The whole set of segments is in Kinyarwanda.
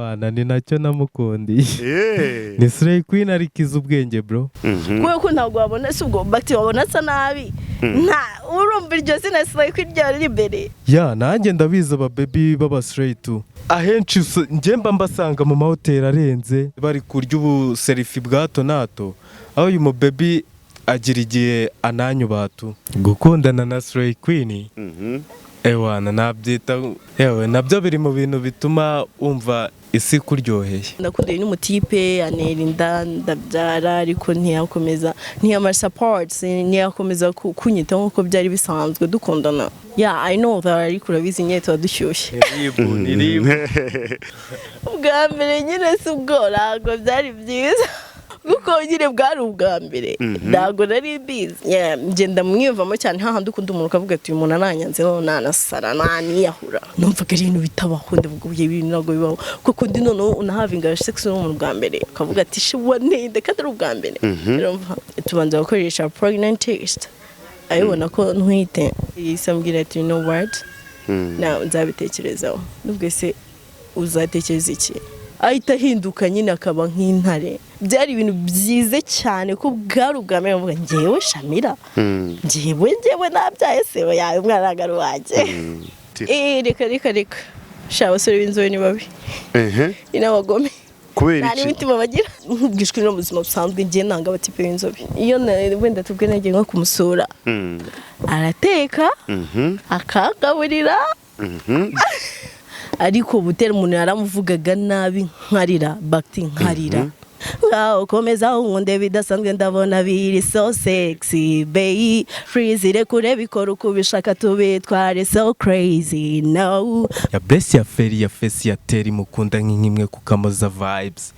Ewana, ni nacyo namukundiye. Ni slay queen, ariko izi ubwenge, bro. Kubera ko ntabwo wabona, si ubwo bati wabona asa nabi, nta urumva iryo zina slay queen ryari riri imbere. Yeah, nanjye ndabizi, aba baby baba slay tu ahenshi njye mba mbasanga mu mahoteli arenze, bari kurya ubu selfie bwa hato na hato, aho uyu mu baby agira igihe ananyubaha tu. Gukundana na slay queen, ewana, nabyita, yewe, nabyo biri mu bintu bituma wumva isi ikuryoheye. Ndakundanye n'umutipe, antera inda, ndabyara, ariko ntiyakomeza, ntiyamara support, ntiyakomeza kunyitaho nk'uko byari bisanzwe dukundana. Yeah, I know that, ariko urabizi nyine tuba dushyushye. Ni ribu, ni ribu. Ubwa mbere nyine, si ubwo, ntabwo byari byiza kuko nyine bwari ubwa mbere, ntabwo nari mbizi. Yeah, ngenda mwiyumvamo cyane, hahandi ukunda umuntu ukavuga ati: "Uyu muntu ananyanze none nanasara, naniyahura." Numvaga ari ibintu bitabaho, ndavuga ubu ibintu ntabwo bibaho kuko ndi noneho unahavinga sex n'umuntu bwa mbere, ukavuga ati: "She wanende kandi ari ubwa mbere." Urumva tubanza gukoresha pregnant test, abibona ko ntwite, yahise ambwira ati: "You know what, nawe nzabitekerezaho." Nubwo se uzatekereza iki? Ahita ahinduka nyine akaba nk'intare. Byari ibintu byiza cyane ko bwari ubwa mbere mvuga: "Ngewe Shamira, ngewe nabyaye se yawe, umwana ntabwo ari uwanjye." Eh, reka, reka, reka sha, abasore b'inzobe ni babi, ni n'abagome. Kubera Nta iki? n'imitima bagira. Nkubwishwe no mu buzima busanzwe, ngiye nanga abatipe b'inzobe. Iyo wenda tubwe nagiye nko kumusura, arateka, akagaburira, ariko butera umuntu yaramuvugaga nabi nkarira bagiti, nkarira. Ngaho komeza unkunde bidasanzwe, ndabona biri so sexy, babe, freeze, rekure, bikora uko ubishaka, tubitware so crazy, no. Ya besi, ya feri, ya fesi, ya teri, mukunda nk'imwe ku Kamoza Vibes.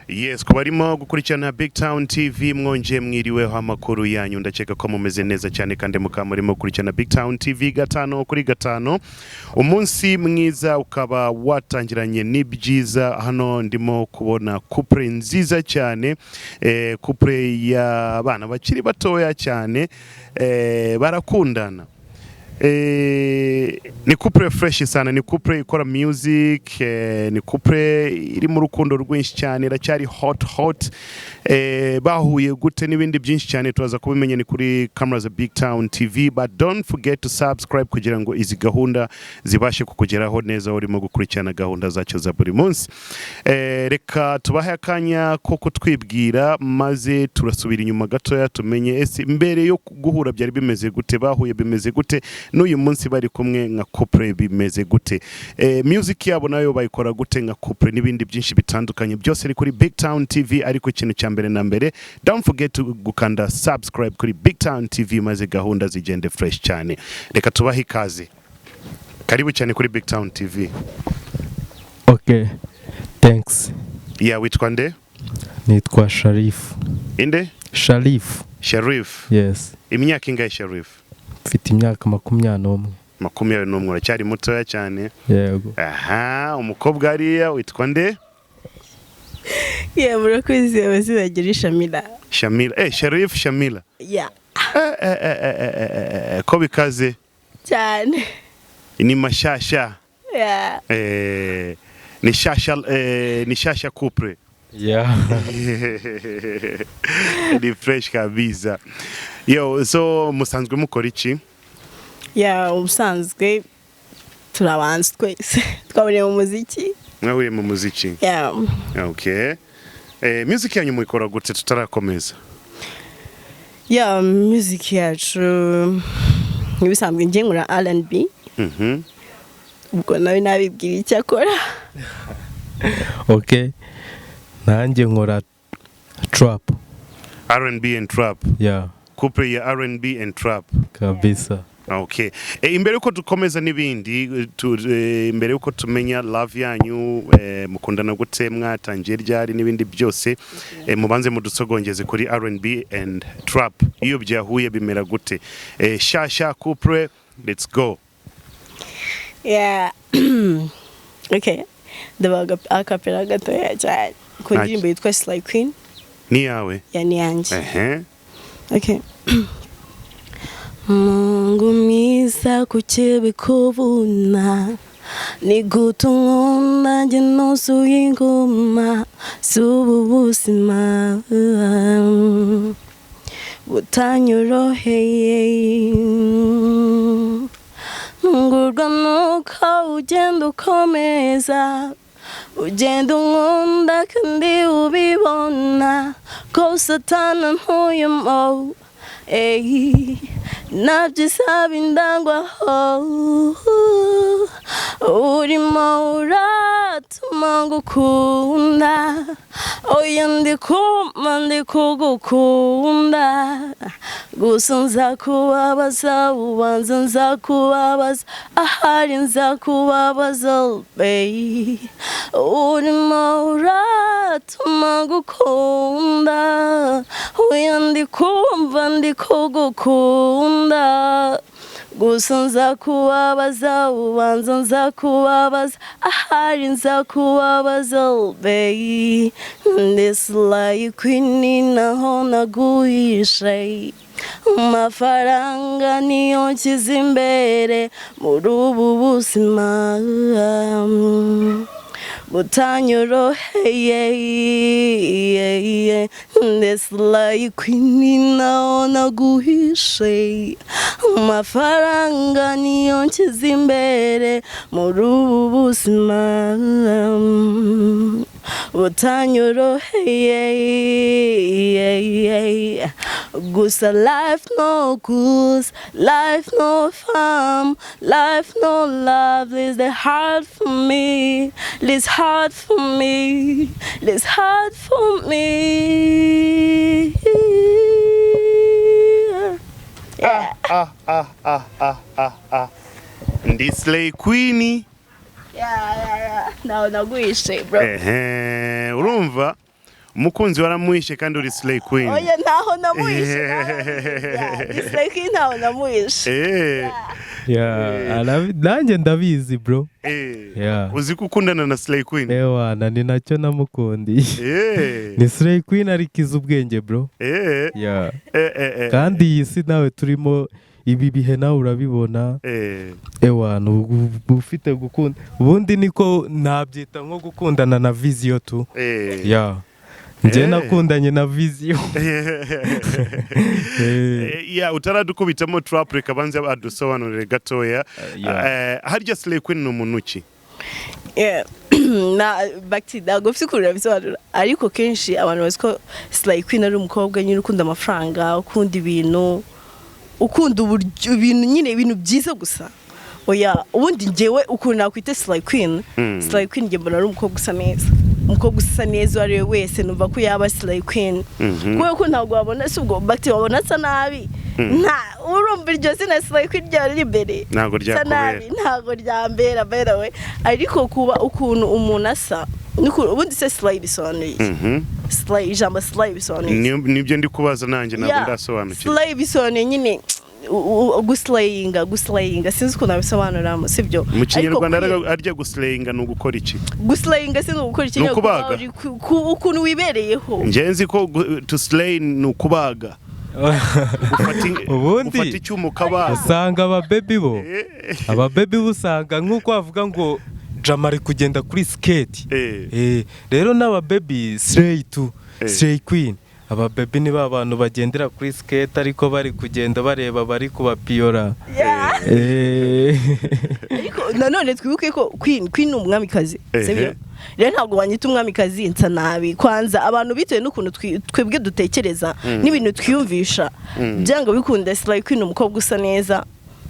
Yes, ku barimo gukurikirana Big Town TV, mwongeye mwiriweho, amakuru yanyu? Ndakeka ko mumeze neza cyane kandi mukaba murimo gukurikirana Big Town TV 5 kuri 5. Umunsi mwiza ukaba watangiranye n'ibyiza. Hano ndimo kubona couple nziza cyane, couple y'abana bakiri batoya cyane, barakundana. Ni couple fresh sana, ni couple ikora music, ni couple iri mu rukundo rwinshi cyane, iracyari hot hot. Bahuye gute n'ibindi byinshi cyane turaza kubimenya, ni kuri cameras za Big Town TV. But don't forget to subscribe kugira ngo izi gahunda zibashe kukugeraho neza urimo gukurikirana gahunda zacyo za buri munsi. Reka tubahe akanya ko kutwibwira, maze turasubira inyuma gatoya tumenye ese mbere yo guhura byari bimeze gute, bahuye bimeze gute. N'uyu munsi bari kumwe nka couple bimeze gute? Music yabo nayo bayikora gute nka couple? N'ibindi byinshi bitandukanye, byose ari kuri Big Town TV. Ariko ikintu cya mbere na mbere, don't forget to gukanda subscribe kuri Big Town TV, maze gahunda zigende fresh cyane. Reka tubahe ikaze. Karibu cyane kuri Big Town TV. Okay, thanks. Ya, witwa nde? Nitwa Sharifu. Inde? Sharifu. Sharif? Yes. Imyaka ingahe, Sharif? Mfite imyaka 21. 21, uracyari mutoya cyane. Yego. Aha, umukobwa hariya witwa nde? Yeah, murakoze. Amazina agira Shamila. Shamila, Sharif, Shamila. Yeah. Ko bikaze. Cyane. Ni mashasha. Yeah. Ni shasha, ni shasha couple. Yeah. Ni fresh kabisa. Yo, so musanzwe mukora iki? Yeah, ubusanzwe turabanza twese twaburiye mu muziki. Mwahuye mu muziki? Yeah. Okay, music yanyu muyikora gute, tutarakomeza? Yeah, music yacu nk'ibisanzwe njye nkora R&B. Ubwo nawe nabibwira icyo akora. Okay, nanjye nkora trap. R&B and trap? Yeah. Couple ya R&B and trap. Kabisa. Okay. Imbere yuko dukomeza n'ibindi, imbere yuko tumenya love yanyu, mukundana gute, mwatangiye ryari n'ibindi byose, mubanze mudusogongeze kuri R&B and trap. Iyo byahuye bimera gute? Shasha couple, let's go. Yeah, okay, ndabaga akapera gatoya cyane ku Ntacyo. ndirimbo yitwa Slay Queen. Ni yawe? Ya, ni yanjye. Ehe. Okay. Mungu mwiza, kuki bikubona ni gute unkunda njye nuzuye ingoma z'ubu buzima butanyoroheye? Ngurwa nuko ugenda ukomeza ugenda unkunda kandi ubibona ko Satana ntuyemo. Ey, nabyo indangwaho urimo uratuma ngukunda. Oya, ndi kuma ndi kugukunda gusa nzakubabaza, ubanza nzakubabaza, ahari nzakubabaza bae. Urimo uratuma ngukunda. Oya, ndi kumva ndi kugukunda gusa nzakubabaza, ubanza nzakubabaza, ahari nzakubabaza bae. This life queen naho naguhishe amafaranga niyo nshyize imbere muri ubu buzima butanyoroheye. This life queen naho naguhishe amafaranga niyo nshyize imbere muri ubu buzima butanyoroheye. Gusa life no good, life no fun, life no love is the hard for me, it's hard for me, it's hard for me. Yeah. Ah, ah, ah, ah, ah, ah. Ndi Slay Queen. Yeah. Nawe naguhishe, bro. Ehe, urumva umukunzi waramwishe kandi uri Slay Queen. Oya, ntaho namuhishe. Yeah, Slay Queen ntaho namuhishe. Yeah, nanjye ndabizi, bro. Yeah. Uzi ko ukundana na Slay Queen? Ewana, ni nacyo namukundiye. Ni Slay Queen ariko izi ubwenge, bro. Yeah. Kandi iyi si nawe turimo, ibi bihe nawe urabibona. Ewana, ubu ufite gukunda ubundi niko nabyita nko gukundana na vision tu. Yeah, njye nakundanye na vision. Ya, utaradukubitamo trap, reka banze adusobanurire gatoya. Yeah. Harya Slay Queen ni umuntu ki? Yeah. Na bakiti ntabwo mfite ukuntu nabisobanura, ariko kenshi abantu bazi ko Slay Queen ari umukobwa nyine ukunda amafaranga, ukunda ibintu. Ukunda uburyo ibintu nyine, ibintu byiza gusa. Oya, ubundi njyewe ukuntu nakwita slay queen, slay queen njye mbona ari umukobwa usa neza. Umukobwa usa neza uwo ari we wese numva ko yaba slay queen, kubera ko ntabwo wabona, si ubwo bati wabona asa nabi, nta urumva iryo zina slay queen ryari riri imbere. Ntabwo Asa ryakubera. nabi ntabwo ryambera, by the way. Ariko kuba ukuntu umuntu asa ubundi se slay bisobanuye iki? Slay, ijambo slay bisobanuye iki? Nibyo ndi kubaza nanjye, ntabwo Yeah, ndasobanukirwa. Slay bisobanuye nyine guslayinga, guslayinga, sinzi ukuntu nabisobanuramo, sibyo? Mu Kinyarwanda Ariko arya guslayinga ni ugukora iki? Guslayinga sinzi ugukora iki. Ni ukubaga? Ukuntu wibereyeho. Njye nzi ko to slay ni ukubaga. Ubundi Ufata icyuma ukabaga. Usanga ababebi bo, ababebi bo usanga nk'uko bavuga ngo jama ari kugenda kuri skate. Rero n'ababebi slay tu, slay queen, ababebi ni ba bantu bagendera kuri skate ariko bari kugenda bareba bari kubapiyora. Ariko nanone twibuke ko queen ni umwamikazi, sibyo? Rero ntabwo wanyita umwamikazi nsa nabi. Kwanza abantu bitewe n'ukuntu twebwe dutekereza n'ibintu twiyumvisha, byanga bikunda slay queen umukobwa usa neza,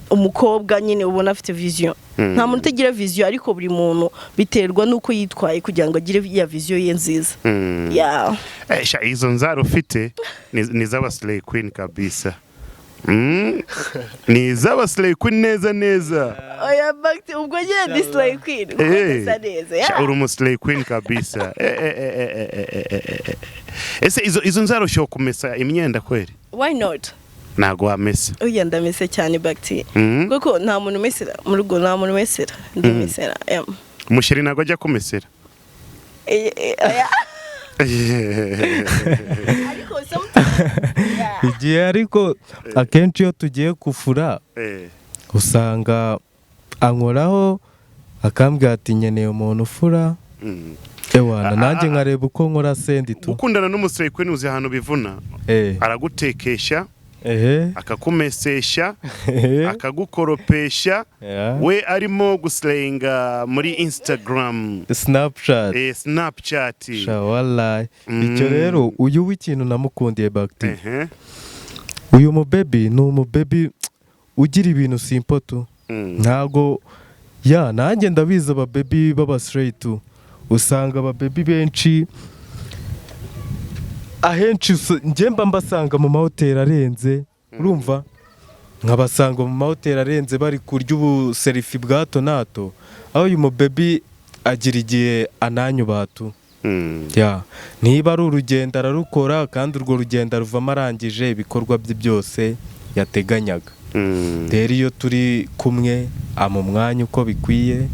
umukobwa nyine ubona afite vision. Nta muntu utagira vision, ariko buri muntu biterwa n'uko yitwaye kugira ngo agire ya vision ye nziza. Yeah. Sha, izo nzara ufite ni iz'aba slay queen kabisa. Ni iz'aba slay queen neza neza. Oya Bakti, ubwo nyine ni slay queen kuko ndasa neza. Sha, uri umu slay queen kabisa. Ese izo nzara ushobora kumesa imyenda kweri? Why not? Ntabwo wamesa. Oya, ndamese cyane, Bakti, kuko nta muntu umesera mu rugo, nta muntu umesera, ndamesera, yeah. Umusheri ntabwo ajya kumesera? Oya. Ariko sometimes, yeah. Igihe, ariko akenshi iyo tugiye kufura, usanga ankoraho akambwira ati: "Nkeneye umuntu ufura." Ewana, nanjye nkareba uko nkora sendi tu. Gukundana n'umu slay queen, uzi ahantu bivuna? Aragutekesha, akakumesesha, akagukoropesha, we arimo guslayinga muri Instagram, Snapchat. Snapchat. Sha, wallahi, icyo rero uyu w'ikintu namukundiye, Bakti, uyu mubebi ni umubebi ugira ibintu simple tu. Ntago ya nanjye ndabizi, ababebi b'aba slay tu, usanga ababebi benshi ahenshi njye mba mbasanga mu mahoteli arenze, urumva, nkabasanga mu mahoteli arenze bari kurya ubuselfie bwa hato na hato, aho uyu mubebi agira igihe ananyubaha tu. Ya, niba ari urugendo ararukora, kandi urwo rugendo ruvamo arangije ibikorwa bye byose yateganyaga. Rero iyo turi kumwe ama umwanya uko bikwiye.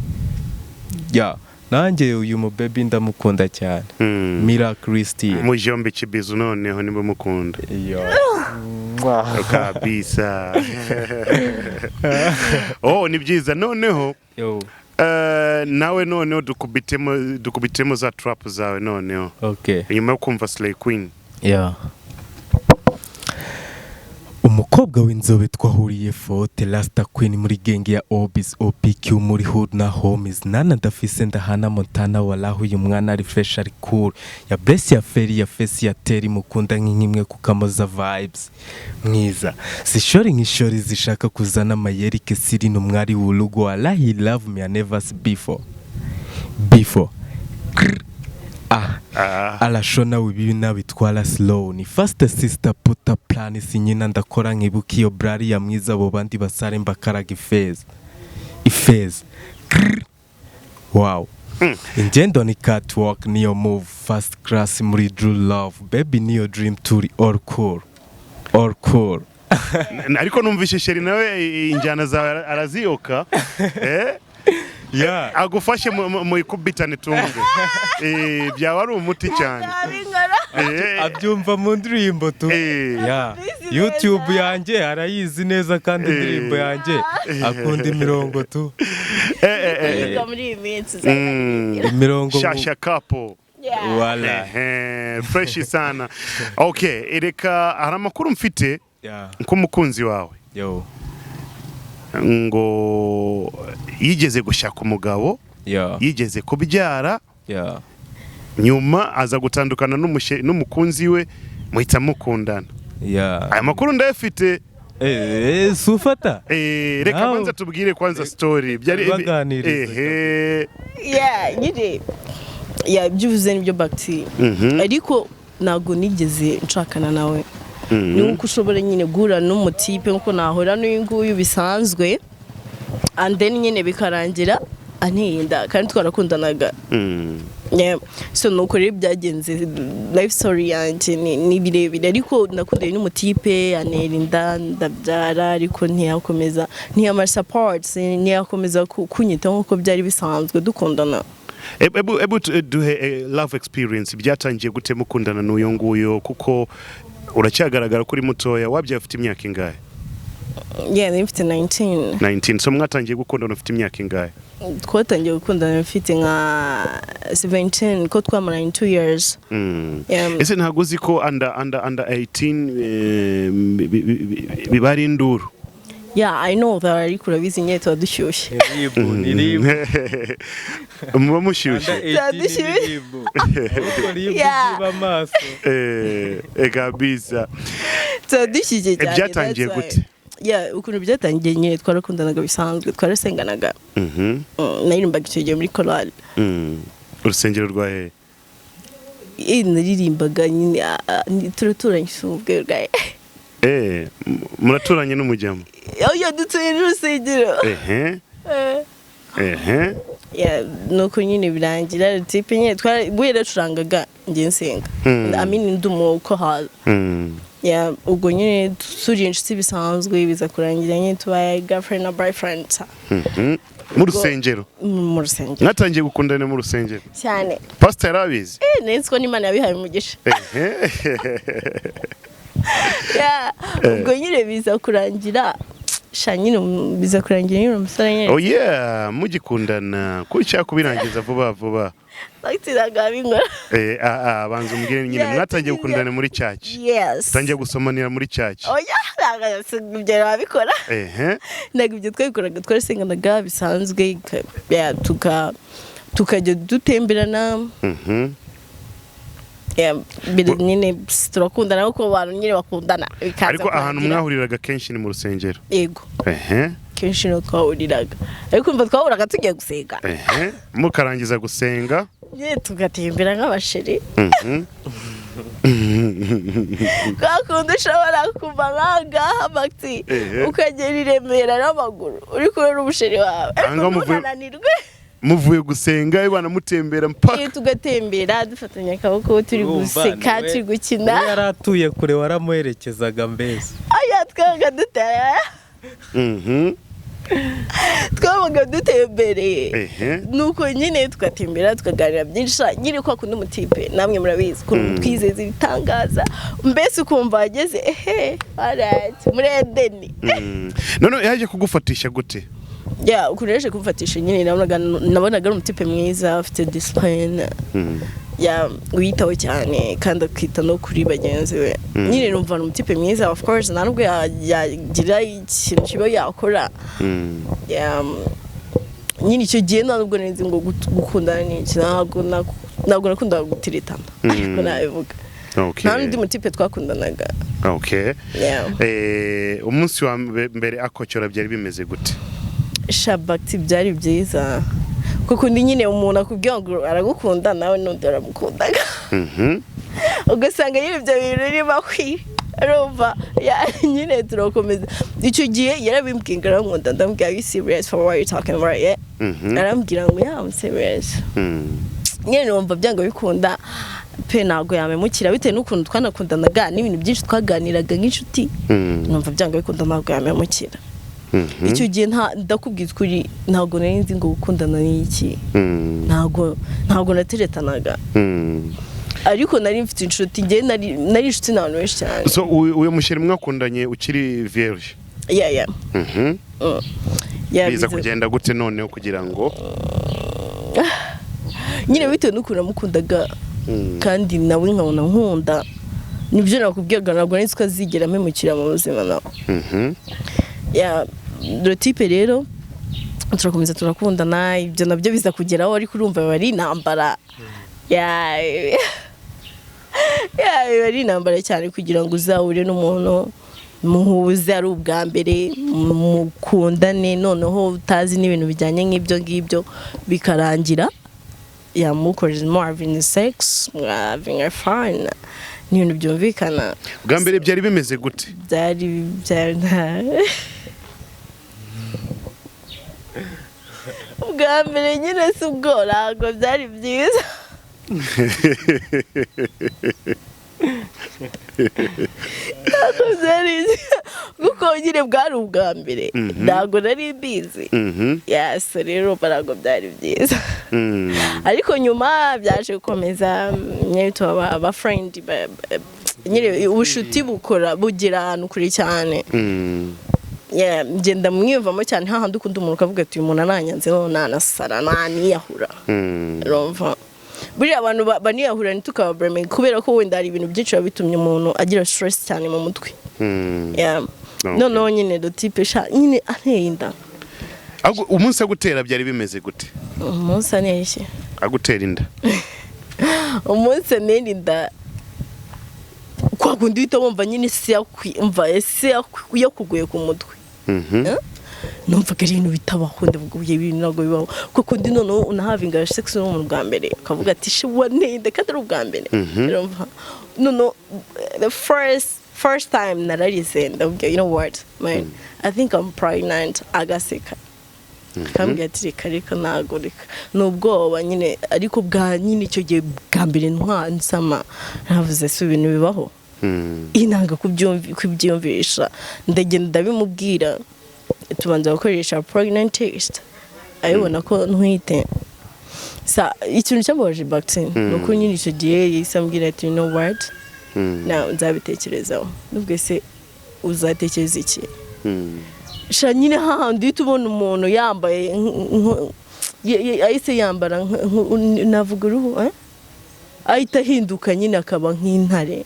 Ya, nanjye uyu mubebi ndamukunda cyane. Mira Christine. Mujombe kibizu noneho niba mukunda. Iyo. Kabisa. Oh, ni byiza noneho. Yo. Nawe noneho dukubitemo za trap zawe noneho, nyuma yo kumva Slay Queen. Yeah. Umukobwa w'inzobe twahuriye fote Rasta Queen muri gang ya Obis OPQ muri hood na homies nana ndafise ndahana Montana. Walahu, uyu mwana ari fresh, ari cool, ya bless ya feri ya face ya teri, mukunda nk'inkimwe kukamoza vibes mwiza, sishori nk'ishori zishaka kuzana amayeri kesiri n'umwari w'urugo. Wallahi, love me I never see before before. Grr. Ah. Arashona wibi nabitwara slow, ni fast sister puta plan, si nyina ndakora nkibuka iyo brari ya mwiza, abo bandi basare mbakaraga ifeza ifeza. Grr. Wow, ingendo ni catwalk, niyo move first class muri true love baby, niyo dream, turi all cool, all cool. Ariko numvishe chéri nawe injyana zawe araziyoka. Yeah. Agufashe mu ikubitane tumve. Byaba ari umuti cyane. Ntabinkora. Abyumva mu ndirimbo tu. Yeah. Bizi YouTube neza. yanjye arayizi neza, kandi indirimbo yanjye akunda imirongo tu. Yiga muri iyi minsi. Imirongo Shasha couple. Yeah. Wala. Ehe, fresh sana. Okay, reka hari amakuru mfite nk'umukunzi wawe, Yo. ngo yigeze gushaka umugabo, yigeze kubyara, nyuma aza gutandukana n'umukunzi we, muhita mukundana. Aya makuru ndayafite. Eh, si ufata. Reka Nawe- banza tubwire kwanza story byari Baganirize. Ehe. Yeah, nyine, yeah, ibyo uvuze nibyo, Bagiti. Ariko ntabwo nigeze nshakana nawe. Ni uko ushobora nyine guhura n'umutipe nkuko nahura n'uyu nguyu bisanzwe, and then nyine bikarangira anteye inda kandi twarakundanaga. Yeah. So nuko rero byagenze. Life story yanjye ni birebire, ariko nakundanye n'umutipe, antera inda, ndabyara, ariko ntiyakomeza, ntiyamara support, ntiyakomeza kunyitaho nk'uko byari bisanzwe dukundana. Ebu duhe love experience. Byatangiye gute mukundana n'uyu nguyu? Kuko uracyagaragara ko uri mutoya. Wabyaye ufite imyaka ingahe? Yeah, nari mfite 19. 19. So mwatangiye gukundana ufite imyaka ingahe? Twatangiye gukundana mfite nka 17, ko twamaranye 2 years. Yeah. Ese ntabwo uzi ko under 18 biba ari induru? Yeah, I know that, ariko urabizi nyine tuba dushyushye. RIB ni RIB. Muba mushyushye. Under 18 ni RIB. Ahubwo RIB ziba amaso. Kabisa. Tuba dushyushye cyane. Byatangiye That's why. gute? Yeah, ukuntu byatangiye nyine, twarakundanaga bisanzwe, twarasenganaga. Naririmbaga icyo gihe muri korali. Urusengero rwa hehe? Naririmbaga nyine, turaturanye, si ubwe bwawe. Muraturanye n'umujyamo? Oya, dutuye n'urusengero. Ehe. Ehe. Yeah, nuko nyine birangira type nyine we yaracurangaga, njye nsenga. I mean, ndi umukorali. Yeah, ubwo nyine turi inshuti bisanzwe, biza kurangira nyine tubaye girlfriend na boyfriend. Mu rusengero? Mu rusengero. Mwatangiye gukundana mu rusengero? Cyane. Pastor yarabizi? Nzi ko n'Imana yabihaye umugisha. Yeah, ubwo nyine biza kurangira sha nyine, biza kurangira nyine umusore nyine Oh yeah, mugikundana kuki kubirangiza vuba vuba? Bagitiraga binkora. Banza umbwire nyine. Yeah, mwatangiye gukundana muri church? Yes. Tangiye gusomanira muri church? Oya, ntabwo ibyo wabikora. Ntabwo ibyo twabikoraga, twarasenganaga bisanzwe, yeah, tukajya dutemberana. Yeah, mbere nyine pss, turakundana kuko abantu nyine bakundana, bikaza Ariko ahantu kurangira. mwahuriraga kenshi ni mu rusengero? Yego. Kenshi niho twahuriraga, ariko umva twahuraga tugiye gusenga. Mukarangiza gusenga? Nyine tugatembera nk'abasheri. Kwa kundi ushobora kuva nk'ahangaha, Maxi, ukagera i Remera n'amaguru uri kumwe n'umusheri wawe, ariko Ahangaha ntunananirwe. Muvuye gusenga, banamutembera mpaka? Iyo tugatembera dufatanya akaboko, turi Urumva, guseka, turi gukina. Niwe yari atuye kure, waramuherekezaga mbese? Aya, twabaga dutera, twabaga dutembereye. Nuko nyine tugatembera, tukaganira byinshi sha, nyine kwa kundi umutipe, namwe murabizi ukuntu twizeza ibitangaza, mbese ukumva wageze ehe, alright, muri Edeni. None yaje kugufatisha gute? Yeah, ukuntu yaje kumfatisha nyine, nabonaga ari umutipe mwiza, afite discipline, yeah, wiyitaho cyane kandi akita no kuri bagenzi be. Nyine numva ni umutipe mwiza. Of course nta nubwo yagira ikintu kiba yakora. Yeah, nyine icyo gihe nta nubwo nari nzi ngo gukundana ni iki. Ntabwo nakundaga gutiritana, ariko nabivuga, nta n'undi mutipe twakundanaga. Yeah. Umunsi wa mbere akocyora byari bimeze gute? Shabakiti, byari byiza, kuko undi nyine umuntu akubwira ngo aragukunda, nawe n'undi aramukundaga, ugasanga nyine ibyo bintu birimo kwi urumva nyine turakomeza. Icyo gihe yarabimbwiye ngo arankunda, ndamubwira: "Are you serious for what you talking about?" Yeah. Arambwira ngo: "Yeah, I'm serious." Nyine numva byanga bikunda pe, ntabwo yamemukira bitewe n'ukuntu twanakundanaga n'ibintu byinshi twaganiraga nk'inshuti. Numva byanga bikunda ntabwo yamemukira. Icyo gihe ndakubwiza ukuri, ntabwo nari nzi ngo gukundana ni iki. Ntabwo nateretanaga, ariko nari mfite inshuti. Njye nari inshuti n'abantu benshi cyane. So uyu mushyiri mwakundanye ukiri vierge? Yeah. Yeah. Biza kugenda gute noneho kugira ngo Nyine bitewe n'ukuntu namukundaga kandi nawe nkabona nkunda, nibyo nakubwiraga, ntabwo nari nzi ko azigera ampemukira mu buzima nawe. Yeah, le type rero turakomeza turakundana, ibyo nabyo biza kugeraho, ariko urumva biba ari intambara. Yeah, biba ari intambara cyane kugira ngo uzahure n'umuntu. Muhuze ari ubwa mbere mukundane, noneho utazi n'ibintu bijyanye nk'ibyo ngibyo, bikarangira yamukoze, more having sex, having a fun, ni ibintu byumvikana. Bwa mbere byari bimeze gute? Byari bwa mbere nyine, si ubwo, ntabwo byari byiza, ntabwo byari byiza kuko nyine bwari ubwa mbere, ntabwo nari mbizi. Yes, rero ntabwo byari byiza. Ariko nyuma byaje gukomeza nyine tuba aba friend, nyine ubushuti bukora bugira ahantu kure cyane. Yeah, ngenda mwiyumvamo cyane, hahandi ukunda umuntu ukavuga ati: "Uyu muntu ananyanze none nanasara naniyahura." Urumva buriya abantu baniyahura ntitukabablame, kubera ko wenda hari ibintu byinshi biba bitumye umuntu agira stress cyane mu mutwe. Yeah. Noneho nyine the type sha nyine anteye inda. Ahubwo umunsi agutera byari bimeze gute? Umunsi aneshye? Agutera inda. Umunsi antera inda, kwa kundi uhita wumva nyine isi yakuguye ku mutwe. Numvaga ari ibintu bitabaho, ndavuga ubu ibintu ntabwo bibaho, kuko ndi noneho unahavinga sex n'umuntu bwa mbere, ukavuga ati: "She wanteye inda kandi ari ubwa mbere." Urumva noneho the first time nararize, ndavuga: "You know what, man, I think I'm pregnant." Agaseka, akambwira ati: "Reka reka, ntago, reka, ni ubwoba nyine." Ariko bwa nyine icyo gihe bwa mbere nsama, navuze: "Si ibintu bibaho." Inanga kubyiyumvisha, ndagenda ndabimubwira, tubanza gukoresha pregnant test, abibona ko ntwite. Sa ikintu cyambabaje Bagtin ni uko nyine icyo gihe yahise ambwira ati: "You know what, now nzabitekerezaho." Nubwo se uzatekereza iki? Sha nyine hahandi uhita ubona umuntu yambaye ahise yambara navuga uruhu, eh? Ahita ahinduka nyine akaba nk'intare,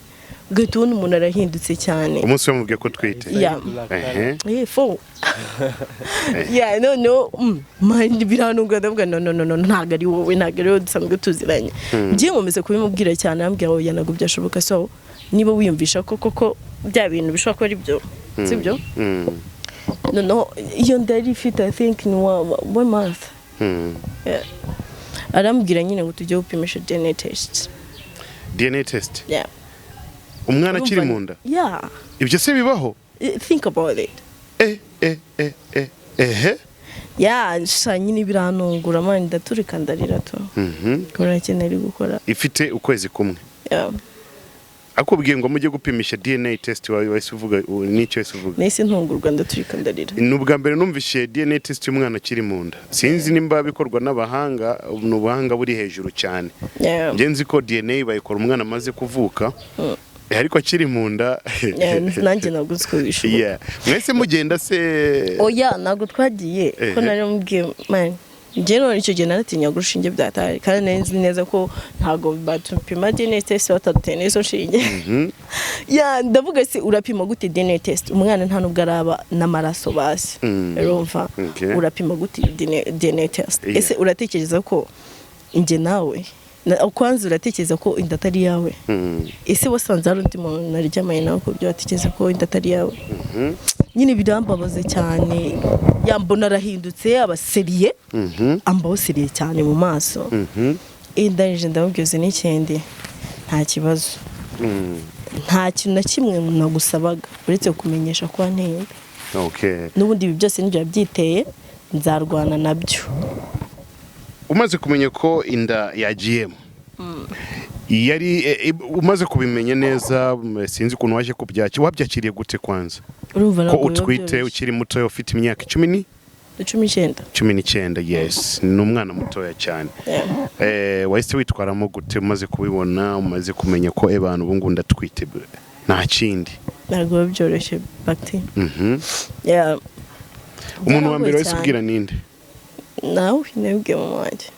ugahita ubona umuntu arahindutse cyane. Umunsi wamubwiye ko utwite? Yeah. Ehe. Eh, fo. Yeah, no, man, birantunga, ndavuga: "No, no, no, no, ntabwo ari wowe, ntabwo ari wowe dusanzwe tuziranye." Ngiye nkomeza kubimubwira cyane, ambwira: "Oya, ntabwo byashoboka." So niba wiyumvisha ko koko bya bintu bishobora kuba ari byo, sibyo? Noneho iyo nda yari ifite, I think, ni one month. Yeah. Arambwira nyine ngo tujye gupimisha DNA test. DNA test? Yeah. Umwana akiri mu nda? Yeah. Ibyo se bibaho? Think about it. Eh eh eh eh, ehe. Yeah, sha nyine birantungura man, ndaturika ndarira tu. Kubera ikintu ari gukora. Ifite ukwezi kumwe? Yeah. Akubwiye ngo mujye gupimisha DNA test, wawe wahise uvuga n'icyo wahise uvuga? Nahise ntungurwa, ndaturika ndarira. Ni ubwa mbere numvise DNA test y'umwana akiri mu nda. Sinzi nimba bikorwa n'abahanga, ni ubuhanga buri hejuru cyane. Njye nzi ko DNA bayikora umwana amaze kuvuka, ariko akiri mu nda. Yeah, nanjye ntabwo nzi ko bishoboka. Yeah. Mwese mugenda se? Oya, ntabwo twagiye ko. Nari mubwiye man, njye none icyo gihe naratinyaga urushinge byatari, kandi nari nzi neza ko ntabwo batupima DNA test bataduteye n'izo nshinge. Ya, ndavuga: "Se urapima gute DNA test, umwana nta nubwo araba n'amaraso basi?" Urumva? Urapima gute DNA test? Ese uratekereza ko njye nawe kwanza uratekereza ko inda atari iyawe? Ese wasanze hari undi muntu naryamanye nawe ku buryo watekereza ko inda atari iyawe? Nyine birambabaza cyane, yambona arahindutse, aba sérieux, ambaho sérieux cyane mu maso. Ndangije ndamubwiza n'ikindi: "Nta kibazo, nta kintu na kimwe nagusabaga uretse kumenyesha ko wanteye inda. N'ubundi ibi byose nibyo byiteye, nzarwana nabyo." Umaze kumenya ko inda yagiyemo, yari umaze kubimenya neza, sinzi ukuntu waje kubyakira, wabyakiriye gute kwanza? Urumva ko ntabwo biba utwite byoroshye. Ukiri mutoya, ufite imyaka icumi ni 19. 19, yes, ni umwana mutoya cyane. Wahise witwaramo gute umaze kubibona, umaze kumenya ko ebana ubu ngubu ndatwite, nta kindi? Ntabwo biba byoroshye bagiti. Yeah. Umuntu wa mbere Byaragoye wahise cyane. ubwira ninde? Nawe nabibwiye mama wanjye.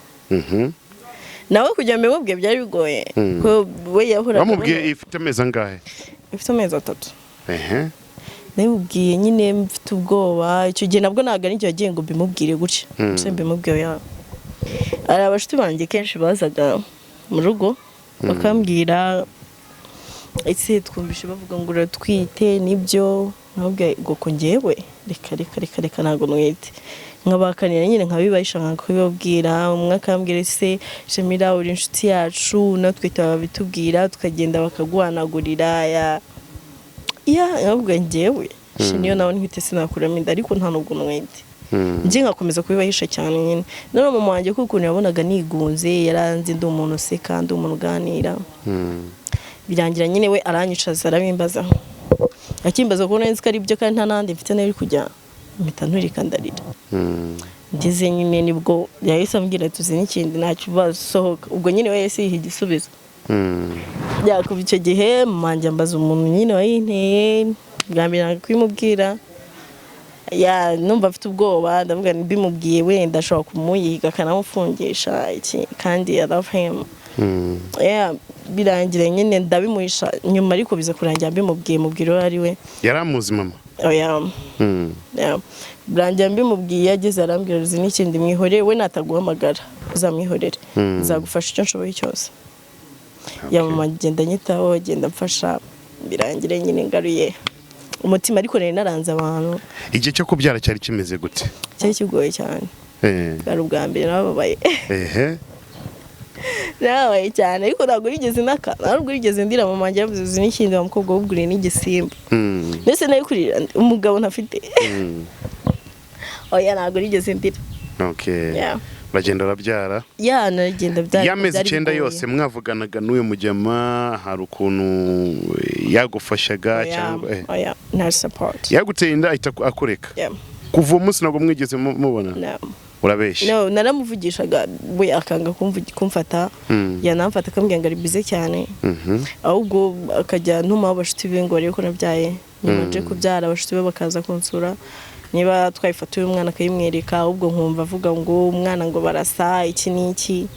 Nawe kugira ngo mbimubwiye byari bigoye, ko we yahoraga Wamubwiye ifite amezi angahe? Ifite amezi 3. Nabimubwiye nyine mfite ubwoba icyo gihe, nabwo ntabwo ari njye wagiye ngo mbimubwire gutya. Gusa mbimubwiye ya hari abashuti banjye kenshi bazaga mu rugo bakambwira: "Ese twumvishe bavuga ngo uratwite, nibyo?" Nkababwira ngo ko njyewe, reka, reka, reka, reka, ntabwo nwite. Nkabakanira nyine, nkabibahisha, nkakubibabwira. Umwe akambwira: "Ese Shamira, uri inshuti yacu, natwe babitubwira tukagenda bakaguhanagurira." Ya, nkavuga njyewe niyo nawe ntwite sinakuramo inda, ariko nta nubwo nwite. Njye nkakomeza kubibahisha cyane nyine. None mama wanjye, kuko ukuntu yabonaga nigunze, yaranze ndi umuntu useka, ndi umuntu uganira. Birangira nyine we aranyicaza, arabimbaza. Akimbaza ko nzi ko ari byo kandi nta n'ahandi mfite nari kujya, mpita nturika ndarira. Ngeze nyine nibwo yahise ambwira: "Tuzi n'ikindi, nta kibazo, sohoka." Ubwo nyine we yahise yiha igisubizo. Kuva icyo gihe mama wanjye ambaza umuntu nyine wayinteye bwa mbere, nanga kubimubwira. Ya, numva afite ubwoba, ndavuga mbimubwiye wenda ashobora kumuyiga akanamufungisha iki, kandi I love him. Yeah, birangira nyine ndabimuhisha nyuma, ariko biza kurangira mbimubwiye, mubwira uwo ari we. Yari amuzi mama? Oya. Yeah. Birangira mbimubwiye, ageze arambwira: "Uzi n'ikindi, mwihorere, we nataguhamagara uzamwihorere, nzagufasha icyo nshoboye cyose." Ya, mama agenda anyitaho, agenda amfasha, birangira nyine ngaruye umutima, ariko nari naranze abantu. Igihe cyo kubyara cyari kimeze gute? Cyari kigoye cyane. Bwari ubwa mbere, nababaye. Nababaye cyane, ariko ntabwo nigeze naka, ntabwo nigeze ndira. Mama wanjye yavuze: "Uzi n'ikindi, wa mukobwa wuguriye n'igisimba." Mbese nari kurira umugabo ntafite? Oya, ntabwo nigeze ndira. Yeah. Uragenda urabyara. Ya, naragenda byari Y'amezi byari 9 bigoye. yose mwavuganaga n'uyu mujyama, hari ukuntu yagufashaga Oya, cyangwa oya, nta support. Yaguteye inda ahita akureka? Yeah. Kuva uwo munsi ntabwo mwigeze mubona? No. Urabeshya. No, naramuvugishaga, we akanga kumfata. Yanamfata akambwira ngo ari bize cyane. Ahubwo akajya ntumaho abashuti be ngo barebe ko nabyaye. Nyuma nje kubyara, abashuti be bakaza kunsura, niba twayifata uyu mwana akayimwereka, ahubwo nkumva avuga ngo umwana ngo barasa iki n'iki.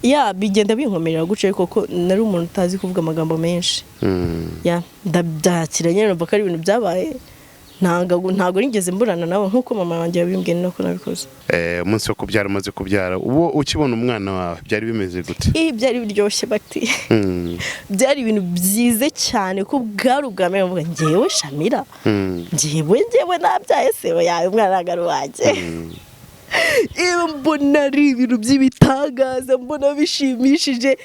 Ya, bigenda binkomerera gutyo, ariko ko nari umuntu utazi kuvuga amagambo menshi. Ya, ndabyakira nyine, numva ko ari ibintu byabaye. Ntabwo nigeze mburana nawe, nk'uko mama wanjye yabimbwiye, ni nako nabikoze. Umunsi wo kubyara, umaze kubyara, uwo ukibona umwana wawe byari bimeze gute? Ih, byari biryoshye bati. Byari ibintu byiza cyane, ko bwari ubwa mbere mvuga ngewe Shamira, ngewe nabyaye se? Oya, umwana ntabwo ari uwanjye. Iyo mbona ari ibintu by'ibitangaza, mbona bishimishije,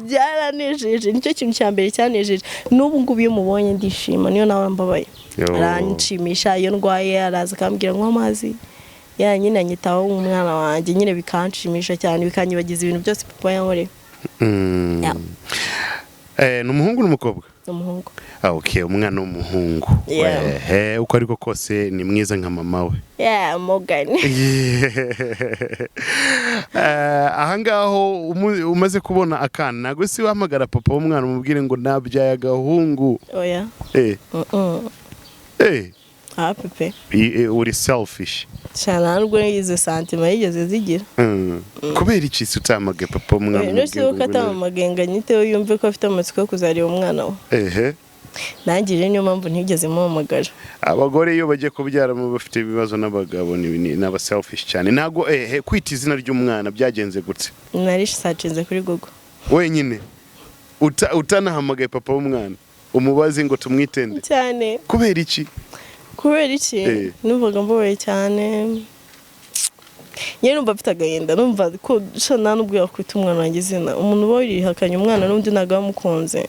byaranejeje. Nicyo kintu cya mbere cyanejeje. N'ubu ngubu iyo mubonye ndishima, niyo nawe mbabaye. Yo. Aranshimisha. Iyo ndwaye araza akambwira ngo amazi ya nyine, anyitaho nk'umwana wanjye nyine, bikanshimisha cyane, bikanyibagiza ibintu byose papa yankoreye. Yeah. Ni umuhungu n'umukobwa? Ni umuhungu. Ah, okay, umwana w'umuhungu. Yeah. Uko ariko kose ni mwiza nka mama we. Yeah, Morgan. Ahangaho umaze kubona akana, ntabwo si wahamagara papa w'umwana umubwire ngo nabyaye agahungu? Oya. Ah, pepe. Uri selfish. Cyane, ntabwo izo sentiments yigeze zigira. Kubera iki se utahamagaye papa w'umwana None se umubwire ko ngo atampamagaye ngo anyiteho, yumve ko afite amatsiko yo kuzareba umwana we? Nanjye rero niyo mpamvu ntigeze muhamagara. Abagore iyo bagiye kubyara baba bafite ibibazo n'abagabo, ni aba selfish cyane. Ntabwo kwita izina ry'umwana byagenze gute? Nari searchinze kuri Google. Wenyine utanahamagaye papa w'umwana umubaze ngo tumwitende? Cyane. Kubera iki? Kubera iki? Numvaga mbabaye cyane nyine, numva mfite agahinda, numva ko sha nta nubwo yakwita umwana wanjye izina. Umuntu uba wirihakanye umwana n'undi ntabwo aba amukunze.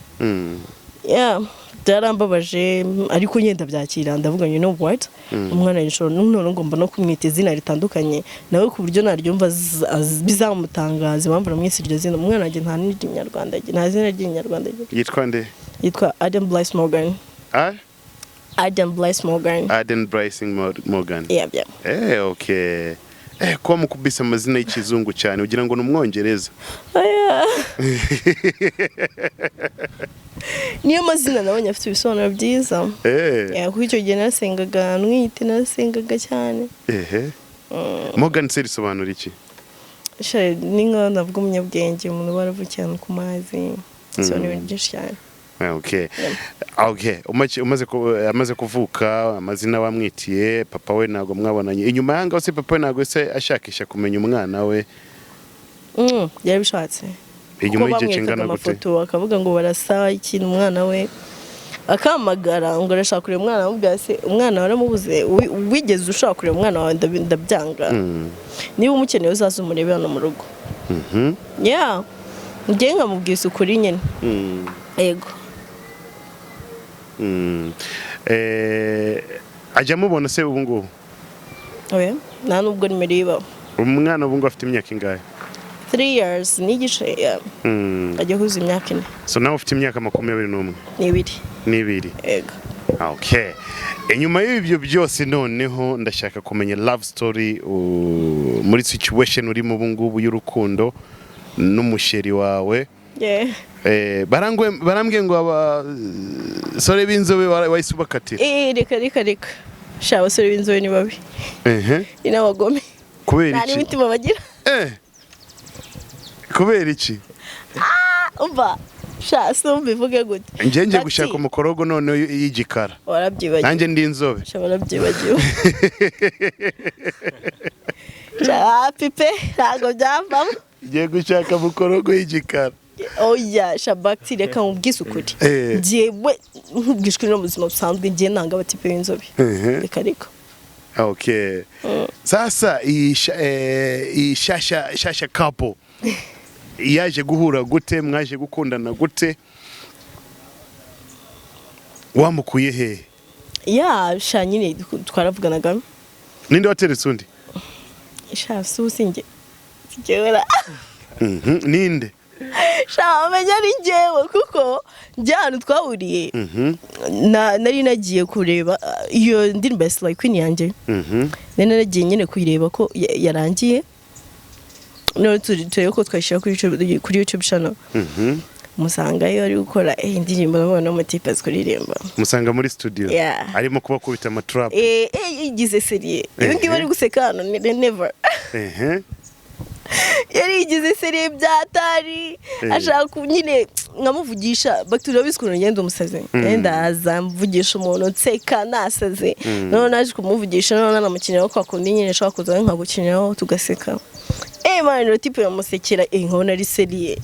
Yeah, byarambabaje, ariko nyine ndabyakira, ndavuga: "You know what, umwana nshobora none ngomba no kumwita izina ritandukanye nawe, ku buryo naryumva bizamutangaza impamvu namwise iryo zina." Umwana wanjye nta n'iry'inyarwanda agira, nta zina ry'inyarwanda agira. Yitwa nde? Yitwa Adam Bryce Morgan. Ah? Adam Bryce Morgan. Aden Brycing Morgan. Yeah. Okay, kuba mukubise amazina y'ikizungu cyane ugira ngo ni umwongereza. Oya. Niyo mazina nabonye afite ibisobanuro byiza. Yeah, kuko icyo gihe narasengaga ntwite, narasengaga cyane. Ehe, Morgan se risobanura iki? Sha, ni nkaho navuga umunyabwenge, umuntu uba waravukiye ahantu ku mazi, so ni ibintu byinshi cyane. Okay, amaze kuvuka, amazina wamwitiye, papa we ntabwo mwabonanye inyuma y'ahangaho se? Papa we ntabwo se ashakisha kumenya umwana we? Yarabishatse. Inyuma Kuko y'igihe bamwerekaga kingana gute? amafoto akavuga ngo barasa ikintu umwana we. Akampamagara ngo arashaka kureba umwana. Amubwira: "Se umwana waramubuze? Wigeze ushaka kureba umwana wawe?" Ndabyanga. Niba umukeneye, uzaze umurebe hano mu rugo. Yeah, njye nkamubwiza ukuri nyine. Yego. Ajya amubona se ubu ngubu? Oya, nta nubwo nimero ibaho. Umwana ubu ngubu afite imyaka ingahe? 3 years n'igice, yeah. Ajya huza imyaka 4. So nawe ufite imyaka 21? N'ibiri. N'ibiri. Yego. Okay, inyuma y'ibyo byose noneho ndashaka kumenya love story muri situation urimo ubu ngubu y'urukundo n'umusheri wawe. Barambwiye ngo abasore b'inzobe wahise ubakatira. Reka, reka, reka sha, abasore b'inzobe ni babi. Ni n'abagome. Kubera Nta iki? n'imitima bagira. Kubera iki? Umva sha, si umva, ivuge gute? Njye ngiye Bati, gushaka umukorogo noneho y'igikara. Warabyibagiwe. Nanjye ndi inzobe. Sha, warabyibagiwe sha, hapi pe, ntabwo byavamo. Ngiye gushaka umukorogo y'igikara. Oya sha Bagiti, reka nkubwize ukuri. Njyewe nkubwishwe no mu buzima busanzwe, njye nanga abatipe b'inzobe. Reka, reka. Okay, sasa iyi shasha shasha couple yaje guhura gute? Mwaje gukundana gute? Wamukuye he? Yeah sha, nyine twaravuganaga. Ninde wateretse undi? Sha, si ubu sinjye, sinjyewe ra. Ninde? Sha, wamenya ari njyewe, kuko njye ahantu twahuriye, nari nagiye kureba iyo ndirimbo ya Slay Queen yanjye. Nari naragiye nyine kuyireba ko yarangiye, none turebe ko twayishyira kuri YouTube channel. Musangayo ari gukora indirimbo, ndabona n'umutipe azi kuririmba. Musanga muri studio? Yeah. Arimo kubakubita amatrap? Yigize sérieux ibi ngibi ari guseka hano, never. Yari yigize sérieux byatari. Ashaka nyine nkamuvugisha, turabizi ukuntu ngenda umusazi, ndaza mvugisha umuntu nseka nasaze. Noneho naje kumuvugisha, noneho nanamukiniraho kwa kundi nyine nshobora kuza nkagukiniraho tugaseka. Man, rero type yamusekera, nkabona ari sérieux.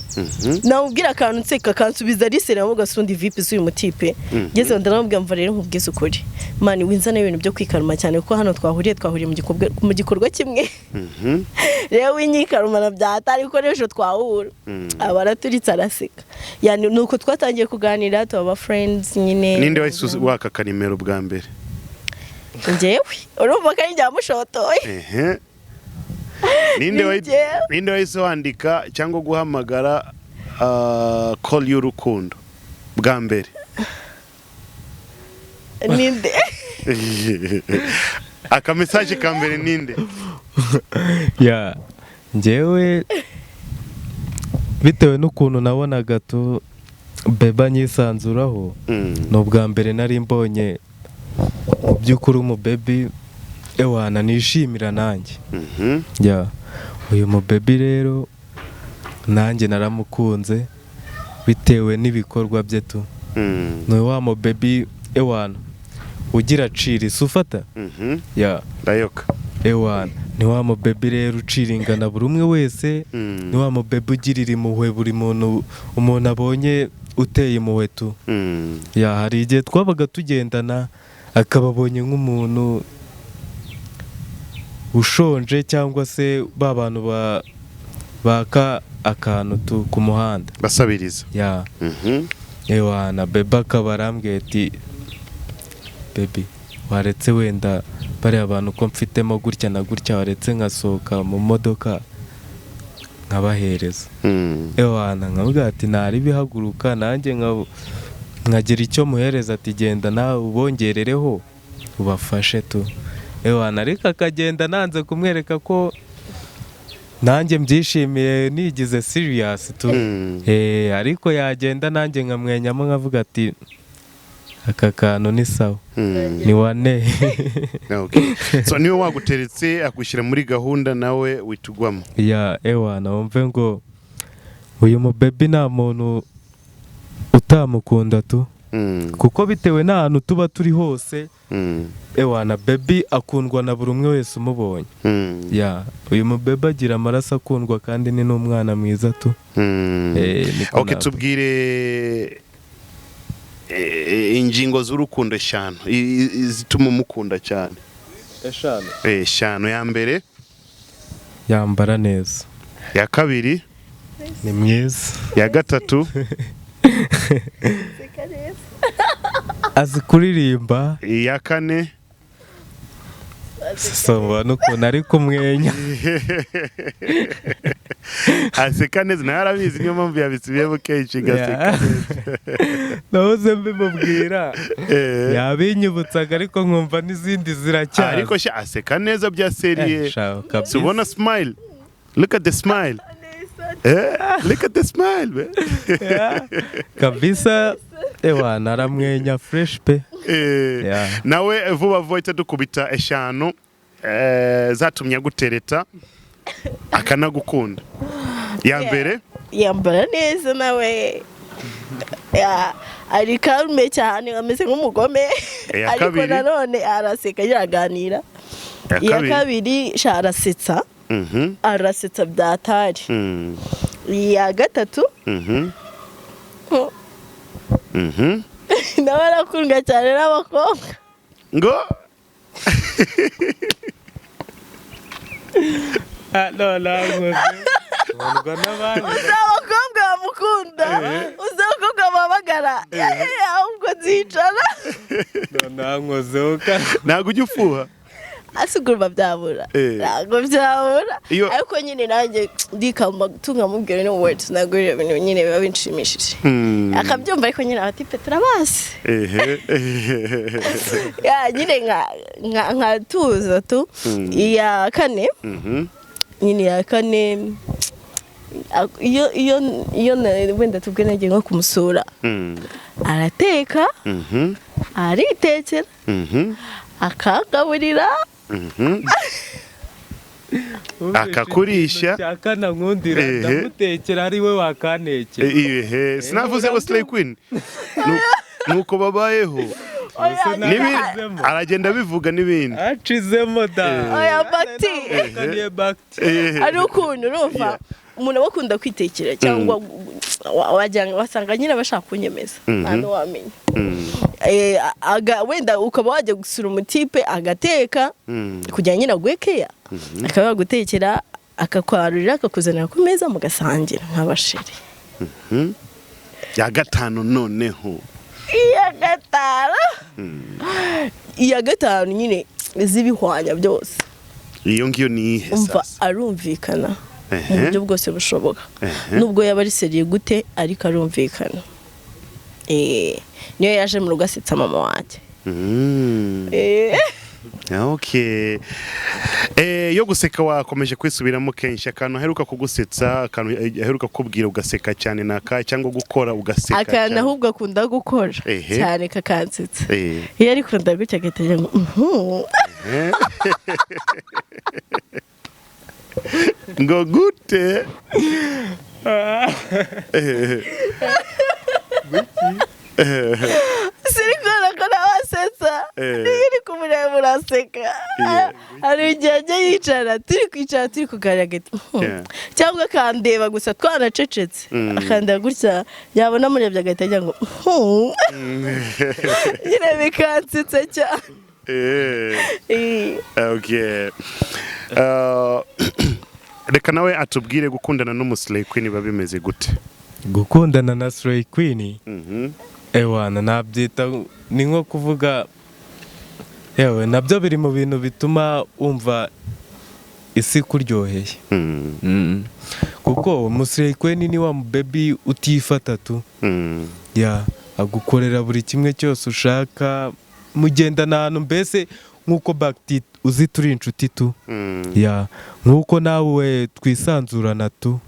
Namubwira akantu nseka, akansubiza ari sérieux, namuga sundi vipi z'uyu mutipe. Ngeze ndamubwira: "Mva rero nkubwize ukuri man, winzana ibintu byo kwikaruma cyane, kuko hano twahuriye mu gikorwa kimwe. Rero winyikarumana byatari, kuko n'ejo twahura." Aba araturitse araseka. Yani nuko twatangiye kuganira, tuba friends nyine. Ninde wahise waka akanimero bwa mbere? Njyewe, urumva ko ari njye wamushotoye. Ninde Ni njyewe. Ninde wahise wandika cyangwa guhamagara call y'urukundo bwa mbere? Ninde? Aka message ka mbere ninde? Yeah, njyewe bitewe n'ukuntu nabonaga tu beba nyisanzuraho. Ni ubwa mbere nari mbonye mu by'ukuri umubebi ewana nishimira nanjye. Yeah, uyu mubebi rero nanjye naramukunze bitewe n'ibikorwa bye tu. Ni wa mubebi ewana ugira cirisi ufata. Yeah. Ndayoka. Ewana ni wa mubebi rero uciringana buri umwe wese. Ni wa mubebi ugirira impuhwe buri muntu, umuntu abonye uteye impuhwe tu. Yeah, hari igihe twabaga tugendana, akaba abonye nk'umuntu ushonje cyangwa se ba bantu baka akantu tu ku muhanda. Basabiriza. Yeah. Ewana bebe akaba arambwiye ati: "Baby, waretse wenda bariya bantu ko mfitemo gutya na gutya, waretse nkasohoka mu modoka nkabahereza?" Ewana nkavuga ati: "Ntari bihaguruka." Nanjye nkagira icyo muhereza, ati: "Genda nawe ubongerereho ubafashe tu." Ewana ariko akagenda nanze kumwereka ko nanjye mbyishimiye, nigize serious tu. Ariko yagenda nanjye nkamwenyamo, nkavuga ati: "Aka kantu ni sawa." Ni wane. Okay. So niwe waguteretse agushyira muri gahunda, nawe witugwamo? Yeah, ewana wumve ngo uyu mubebi nta muntu utamukunda tu. Kuko bitewe n'ahantu tuba turi hose, ewana baby akundwa na buri umwe wese umubonye. Yeah, uyu mubebi agira amaraso akundwa kandi ni n'umwana mwiza tu. Niko Okay. navuga. Tubwire. Ingingo z'urukundo 5 zituma umukunda cyane. 5. 5. Ya mbere? Yambara neza. Ya kabiri? Ni mwiza. Ya gatatu? Seka neza. Azi kuririmba. Ya kane? Soma n'ukuntu ari kumwenya. Aseka neza, nawe arabizi, niyo mpamvu yabisubiyemo kenshi, gaseka. Nahoze mbimubwira, yabinyibutsaga, ariko nkumva n'izindi ziracyaza. Ariko sha, aseka neza bya sérieux. Sha, kabisa. Ubona smile, look at the smile. Look at the smile, man. Yeah, kabisa, ewa, naramwenya fresh pe. Yeah. Nawe vuba vuba ihita dukubita 5 zatumye agutereta akanagukunda. Ya mbere? Yambara neza nawe. Ya, ari calme cyane, ameze nk'umugome. Iya Ariko kabiri? nanone araseka, yaraganira. Ya Iya kabiri? kabiri, sha, arasetsa. Arasetsa byatari. Iya gatatu, nawe arakundwa cyane n'abakobwa. Ngo? None nkundwa n'abandi. Uzi abakobwa bamukunda, uzi abakobwa bahamagara, ahubwo nzicara. None nkozeho. Ntabwo ujya ufuha? Asigurwa byabura. Ntabwo byabura. Ariko nyine nanjye ndikamba tungamubwira no words, ntabwo ibyo bintu nyine biba binshimishije. Akabyumva, ariko nyine abatipe turabazi. Ya, nyine nka tuza tu. Iya kane, nyine iya kane, iyo wenda tubwe nagiye nko kumusura, arateka, aritekera, akagaburira. Akakurisha. Cya kane nkundira, ndamutekera ari we wakantekera. Ehe, sinavuze ngo slay queen. Nuko babayeho. Oya. Aragenda abivuga n'ibindi. Acizemo da. Oya, Bakti. Kaniye Bakti. Ari ukuntu urumva umuntu aba akunda kwitekera, cyangwa wasanga nyine bashaka kunyemeza, nta n'uwamenya. Wenda ukaba wajya gusura umutipe agateka kugira nyine aguhe keya, akaba yagutekera, akakwarurira, akakuzanira ku meza, mugasangira nk'abasheri. Ya gatanu noneho? Iya gatanu nyine z'ibihwanya byose. Iyo ngiyo ni iyihe? Umva, Sasa arumvikana mu buryo bwose bushoboka. Nubwo yaba ari sérieux gute, ariko arumvikana. Niyo yaje mu rugo asetsa mama wanjye. Okay. Yo guseka wakomeje kwisubiramo kenshi. Akantu aheruka kugusetsa, akantu aheruka kukubwira ugaseka cyane naka, cyangwa gukora ugaseka Akantu cyane? ahubwo akunda gukora cyane kakansetsa, iyo ari kunda gutya agahita agira ngo "Mhm." Ngo gute? Siri kubona ko nawe asetsa. Niyo uri kumureba uraseka. Hari igihe ajya yicara, turi kwicara turi kuganira, agahita "Mhm." Cyangwa akandeba gusa twanacecetse, akandeba gutya, yabona amurebye agahita agira ngo "Mhm." Nyine bikansetsa cyane. Okay. Reka nawe atubwire, gukundana n'umuslay queen biba bimeze gute? Gukundana na Slay Queen, ewana, nabyita ni nko kuvuga, yewe, nabyo biri mu bintu bituma wumva isi ikuryoheye. Kuko umuslay queen ni wa mubebi utifata tu. Ya, agukorera buri kimwe cyose ushaka, mugendana ahantu, mbese nk'uko Bakti uzi turi inshuti tu. Ya, nk'uko nawe twisanzurana tu,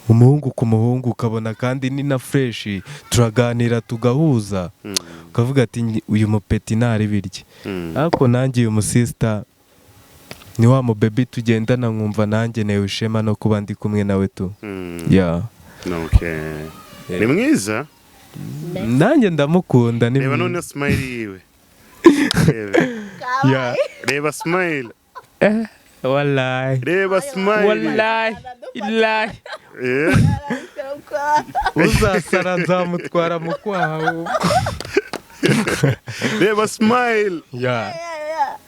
umuhungu ku muhungu, ukabona kandi ni na fresh, turaganira tugahuza, ukavuga ati "Uyu mupeti ntari birye." Ariko nanjye uyu musista ni wa mubebi tugendana nkumva nanjye newe ishema no kuba ndi kumwe nawe tu. Ya. Okay. Ni mwiza. Nanjye ndamukunda, ni Reba mwiza. none smile yiwe. Reba. Ya. Reba smile. Wallahi. Reba smile. Wallahi, illahi. Kwa. Uzasara nzamutwara mu kwaha ahubwo. Reba smile. Yeah.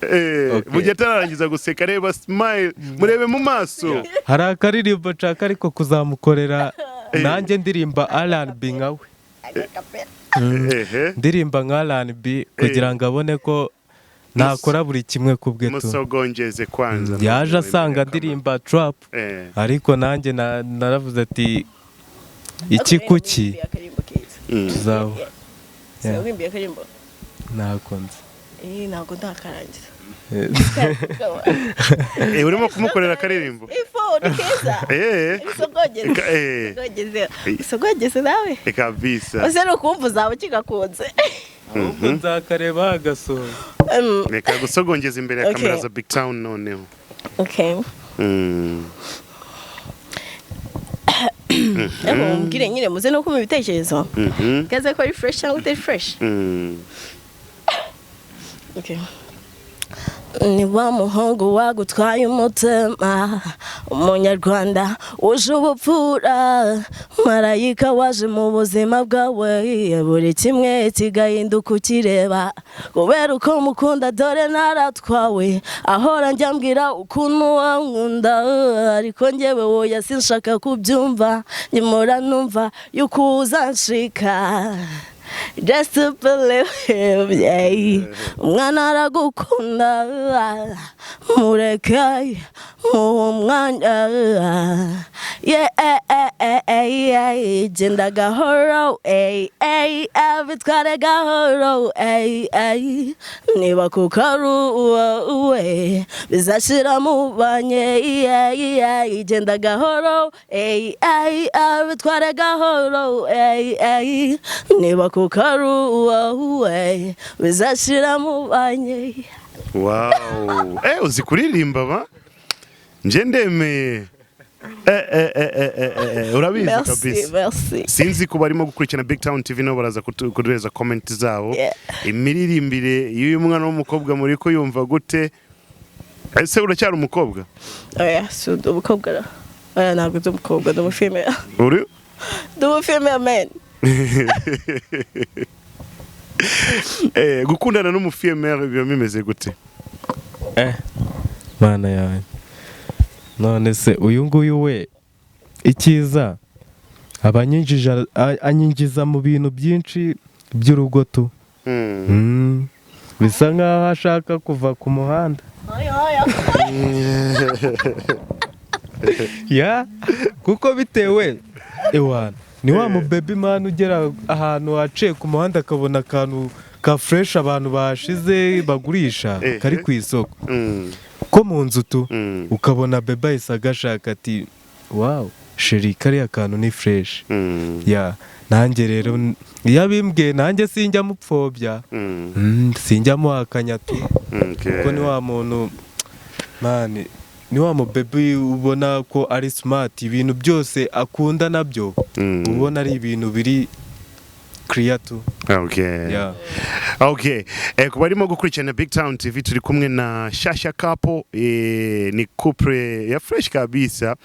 Yeah. Okay. Mu gihe atararangiza guseka, reba smile, murebe mu maso. Hari akaririmbo nshaka ariko kuzamukorera nanjye ndirimba R&B nkawe. Agakapera. Ehe. Ndirimba nka R&B kugira ngo abone ko nakora buri kimwe ku bwe tu. Musogongeze kwanza. Yaje asanga ndirimba trap, ariko nanjye naravuze ati iki kuki Wimbiye akarimbo keza. Tuzaba. Si wimbiye akarimbo? Nakunze. Eh, ntabwo ndakarangiza. Urimo kumukorera akaririmbo? Ifo ni keza. Isogongeze. Isogongeze. Isogongeze nawe. Kabisa. Ese ni ukumva uzaba ukigakunze. Ahubwo nzakareba agasoza. Reka gusogongeza imbere ya kamera za Big Town noneho. Okay. Ariko mumbwire nyine, muze no kumpa ibitekerezo. Kaze ko ari fresh cyangwa utari fresh. Okay. Ni wa muhungu wagutwaye umutima, umunyarwanda wuje ubupfura, marayika waje mu buzima bwawe, buri kimwe kigahinduka ukireba kubera uko mukunda. Dore naratwawe, ahora njya mbwira ukuntu wankunda, ariko njyewe woya sinshaka kubyumva, nyimora numva yuko uzanshika. Just to believe him, yeah. Umwana aragukunda, mureke muhe umwanya, yeah. Genda gahoro, ey, ey, bitware gahoro, ey, ey. Niba kuko ari uwawe bizashira mu banye, yeah. Genda gahoro, ey, ey, bitware gahoro, ey, ey. Niba kuko ari uwawe bizashira mu banye. Wow, uzi kuririmba ba, nje ndemeye. Urabizi. Merci. Kabisa. Merci. Sinzi ko barimo gukurikirana Big Town TV, nabo baraza kuduhereza comment zabo. Imiririmbire y'uyu mwana w'umukobwa muri ko yumva gute? Ese uracyari umukobwa? Oya, si umukobwa ra, oya, ntabwo ndi umukobwa, ndi umufemale. Uri? Ndi umufemale man. Gukundana n'umufemale biba bimeze gute? Mana yanjye, none se uyu nguyu we, icyiza aba anyinjiza mu bintu byinshi by'urugo tu. Bisa nkaho ashaka kuva ku muhanda. Oya, oya. Ya, kuko bitewe ewana ni wa mu baby man ugera ahantu haciye ku muhanda akabona akantu ka fresh abantu bashize bagurisha kari ku isoko ko mu nzu tu, ukabona beba ahise agashaka ati: "Wow chérie, kariya kantu ni fresh." Ya, nanjye rero iyo abimbwiye nanjye sinjya mupfobya. Sinjya muhakanya tu, kuko ni wa muntu man, ni wa mu baby ubona ko ari smart, ibintu byose akunda nabyo ubona ari ibintu biri clear tu. Yeah. Okay. Ku barimo gukurikirana Big Town TV, turi kumwe na Shasha Couple, ni couple ya fresh kabisa,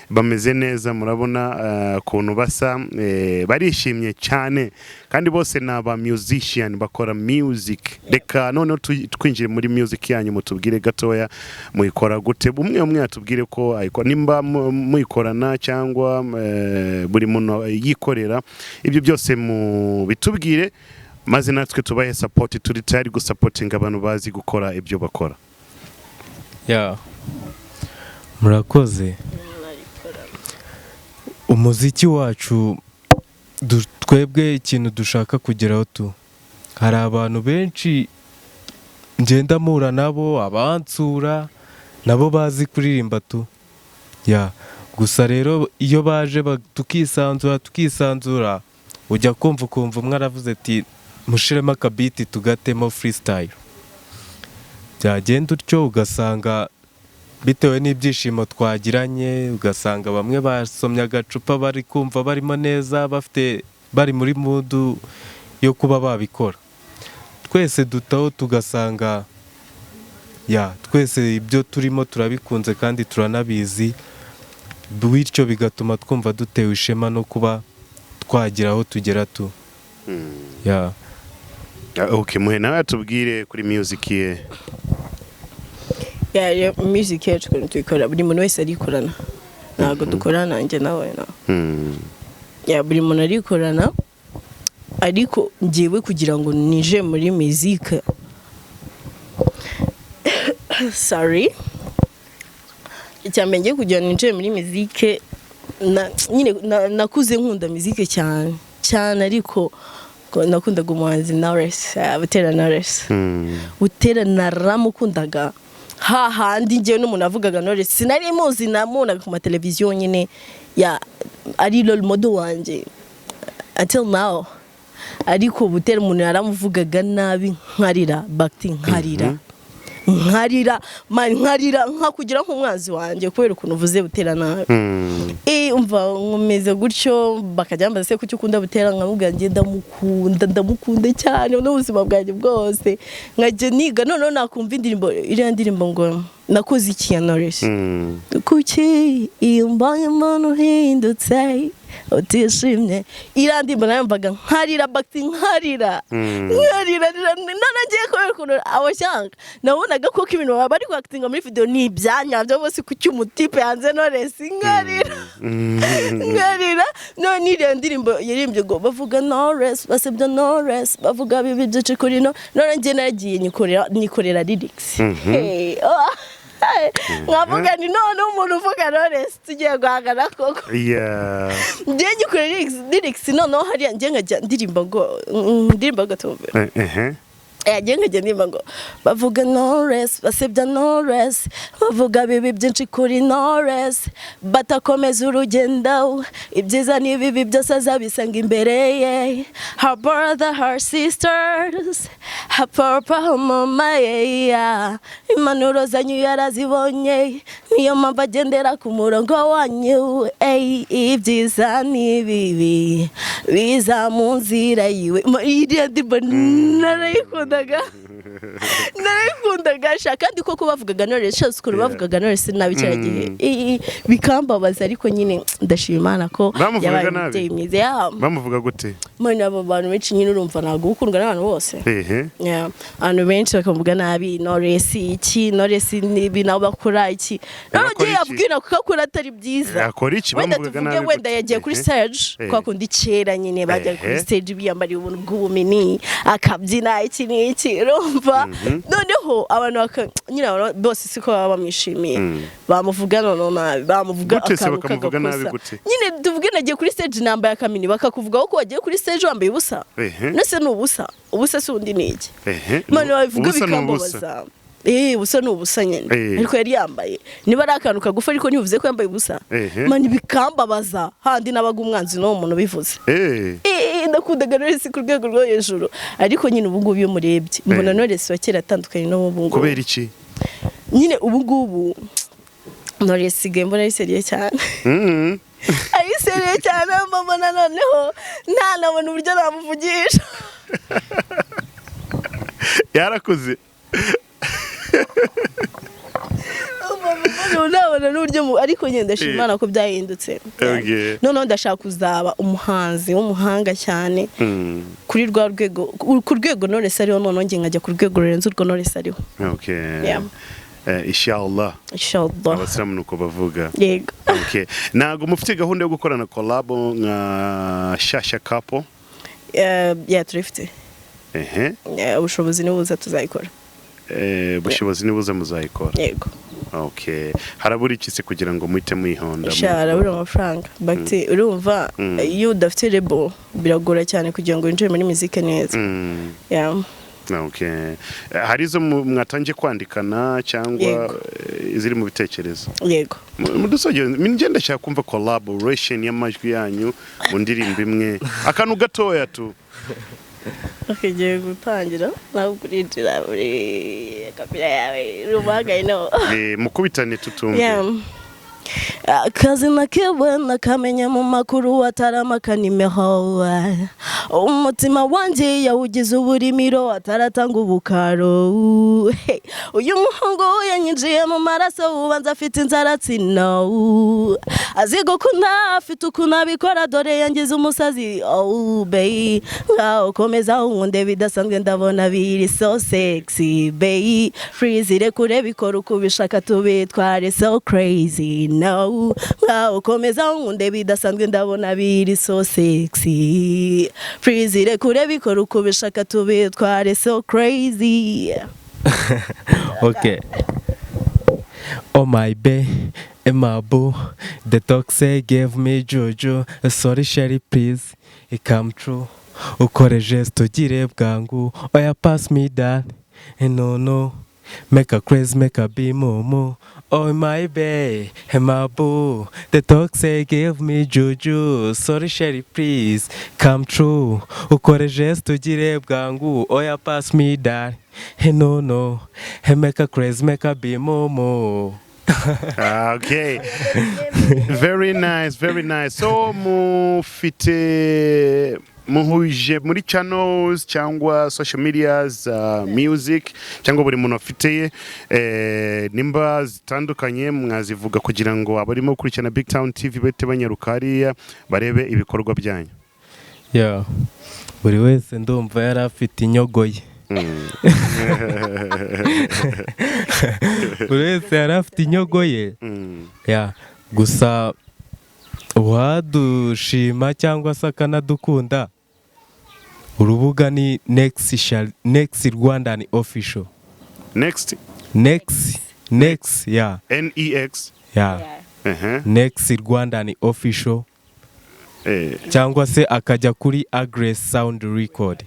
bameze neza, murabona ukuntu basa, barishimye cyane kandi bose ni aba musician, bakora music. Reka noneho twinjire muri music yanyu, mutubwire gatoya muyikora gute, umwe umwe atubwire ko ayikora, nimba muyikorana cyangwa buri muntu yikorera, ibyo byose mu bitubwire maze natwe tubahe support. Turi tayari gusapotinga abantu bazi gukora ibyo bakora. Yeah. Murakoze. Umuziki wacu twebwe ikintu dushaka kugeraho tu, hari abantu benshi ngenda mpura nabo, abansura nabo bazi kuririmba tu. Ya, gusa rero iyo baje tukisanzura tukisanzura, ujya kumva ukumva umwe aravuze ati: "Mushiremo akabiti tugatemo freestyle." Byagenda utyo, ugasanga bitewe n'ibyishimo twagiranye, ugasanga bamwe basomye agacupa, bari kumva barimo neza, bafite bari muri mood yo kuba babikora, twese dutaho tugasanga ya twese ibyo turimo turabikunze kandi turanabizi. Bityo bigatuma twumva dutewe ishema no kuba twagira aho tugera tu. Yeah. Ah, okay, muhe nawe atubwire kuri music ye. Yeah, music yacu ukuntu tuyikora, buri muntu wese arikorana, ntabwo dukorana njye nawe na. Yeah, buri muntu arikorana, ariko njyewe kugira ngo nije muri music, sorry, icya mbere ngiye kugira ngo ninjire muri muzike nyine nakuze nkunda muzike cyane cyane, ariko ko nakundaga umuhanzi Knowless, Butera Knowless. Butera naramukundaga hahandi njyewe n'umuntu avugaga Knowless sinari muzi, namubonaga ku mateleviziyo nyine ya ari role model wanjye until now. Ariko Butera umuntu yaramuvugaga nabi nkarira, bakiti nkarira, nkarira man, nkarira nkakugira nk'umwanzi wanjye kubera ukuntu uvuze Butera nabi. Umva, nkomeza gutyo, bakajya bambaza: "Se kuki ukunda Butera?" Nkamubwira: "Njye ndamukunda, ndamukunda cyane n'ubuzima bwanjye bwose." Nkajya niga, noneho nakumva indirimbo, iriya ndirimbo ngo "Nakoze iki" ya Knowless. Kuki iyo mbonye umuntu uhindutse utishimye, iriya ndirimbo nayumvaga nkarira, bakiti nkarira, nkarira nanagiye kubera ukuntu abashyanga nabonaga koko ibintu baba bari kwakitinga muri video ni ibyanyabyo bose. Kuki umutipe yanze Knowless? Nkarira, nkarira. None iriya ndirimbo yaririmbye ngo bavuga Knowless, basebya Knowless, bavuga bibi byinshi kuri no none njye naragiye nyikorera lyrics. Hey, oh, nkavuga ni none umuntu uvuga Knowless tugiye guhangana koko. Njye nyikorera lyrics, noneho hariya njye nkajya ndirimba ngo ndirimba gatumve. Njye nkajya ndirimba ngo bavuga Knowless, basebya Knowless, bavuga bibi byinshi kuri Knowless, batakomeza urugendo, ibyiza n'ibibi byose azabisanga imbere ye, her brother, her sisters, her papa, her mama, yeah. Impanuro zanyu yarazibonye, niyo mpamvu agendera ku murongo wanyu. Ey, ibyiza n'ibibi biza mu nzira yiwe. Iriya ndirimbo narayikundaga, narayikundaga sha. Kandi koko bavugaga Knowless sha, ukuntu bavugaga Knowless nabi kiriya gihe, bikambabaza, ariko nyine ndashima Imana ko Bamuvugaga yabaye nabi? umubyeyi mwiza ya. Bamuvuga gute? Mani, abo bantu benshi nyine, urumva ntabwo ukundwa n'abantu bose. Yeah. Abantu benshi bakavuga nabi Knowless, iki Knowless nibi nabo bakora iki none Bakora ugiye iki? abwira kuko akora atari byiza. Akora iki? Wenda Bamuvugaga tuvuge nabi wenda gute? yagiye kuri stage, kwa kundi kera nyine bajya kuri stage biyambariye ubuntu bw'ubumenyi, akabyina iki n'iki, urumva noneho abantu baka nyine abantu bose siko baba bamwishimiye, bamuvuga noneho nabi, bamuvuga Gute se akantu bakamuvuga nabi? k'agakosa. Gute? Nyine tuvuge nagiye kuri stage nambaye akamini, bakakuvugaho ko wagiye kuri stage wambaye ubusa. Nese ni ubusa? Ubusa si undi ni iki? Mani, babivuga Ubusa ni ubusa. bikambabaza. Ubusa ni ubusa nyine. Ariko yari yambaye niba ari akantu kagufi, ariko ntibivuze ko yambaye ubusa. Mani, bikambabaza handi nabaga umwanzi n'uwo muntu ubivuze. Ndakundaga Knowless ku rwego rwo hejuru, ariko nyine ubu ngubu iyo murebye mbona Knowless wa kera atandukanye n'ubu ngubu. Kubera iki? Nyine ubu ngubu Knowless sigaye mbona ari sérieux cyane. Ari sérieux cyane, mbona noneho ntanabona uburyo namuvugisha. Yarakuze. Nabona n'uburyo ariko nyine ndashima Imana ko byahindutse. Noneho ndashaka kuzaba umuhanzi w'umuhanga cyane kuri rwa rwego, ku rwego Knowless ariho, noneho njye nkajya ku rwego rurenze urwo Knowless ariho. Yeah. Inshallah. Inshallah. Abasilamu nuko bavuga. Yego. Okay. Ntabwo mufite gahunda yo gukorana collab nka Shasha Couple? Yeah, turifite. Ubushobozi nibuza tuzayikora. Bushobozi nibuza muzayikora. Yego. Okay. Harabura iki se kugira ngo muhite muyihonda? Sha, harabura amafaranga bagiti, urumva iyo udafite label biragora cyane kugira ngo winjire muri muzike neza. Yeah. Okay. Hari izo mwatangiye kwandikana cyangwa Yego. iziri mu bitekerezo? Yego. Mudusogere njye ndashaka kumva collaboration y'amajwi yanyu mu ndirimbo imwe, akantu gatoya tu. Ukigiye gutangira nawe urinjira muri kamera yawe uri umuhanga, no. Mukubitane tutumve. Yeah. Akazina kiwe nakamenya mu makuru atarama akanimero. Umutima wanjye yawugize uburimiro ataratanga ubukaro. Hey, uyu muhungu yanyinjiye mu maraso, ubanza afite inzara tsino, azi gukunda, afite ukuntu abikora, dore yangize umusazi. Oh bae, ngaho komeza unkunde bidasanzwe, ndabona biri so sexy. Bae, freeze, rekure, bikora uko ubishaka, tubitware so crazy. No, ngaho komeza unkunde bidasanzwe, ndabona biri so sexy. Freeze, rekure, bikora uko ubishaka, tubitware so crazy. Okay. Oh my bae, my boo, the talk say gave me juju. Sorry Sherry, please, it come true. Ukore geste ugire bwangu, oya pass me that. No no, make a crazy, make a be momo. Oh my bae, my boo, the talk say give me juju. Sorry Sherry, please, come true. Ukore geste ugire bwangu, oya pass me that. No no, make a crazy, make a be momo. Okay, very nice, very nice. So mufite muhuje muri channels cyangwa social medias, music, cyangwa buri muntu afite ye, nimba zitandukanye mwazivuga kugira ngo abarimo gukurikirana Big Town TV bahite banyaruka hariya barebe ibikorwa byanyu. Yeah. Buri wese ndumva yari afite inyogo ye. Buri wese yari afite inyogo ye. Yeah. Gusa uwadushima cyangwa se akanadukunda, urubuga ni Next Rwandan Official. Next? Next, Next, yeah. Nex? Yeah. Next Rwandan Official. Cyangwa se akajya kuri Agres Sound Record.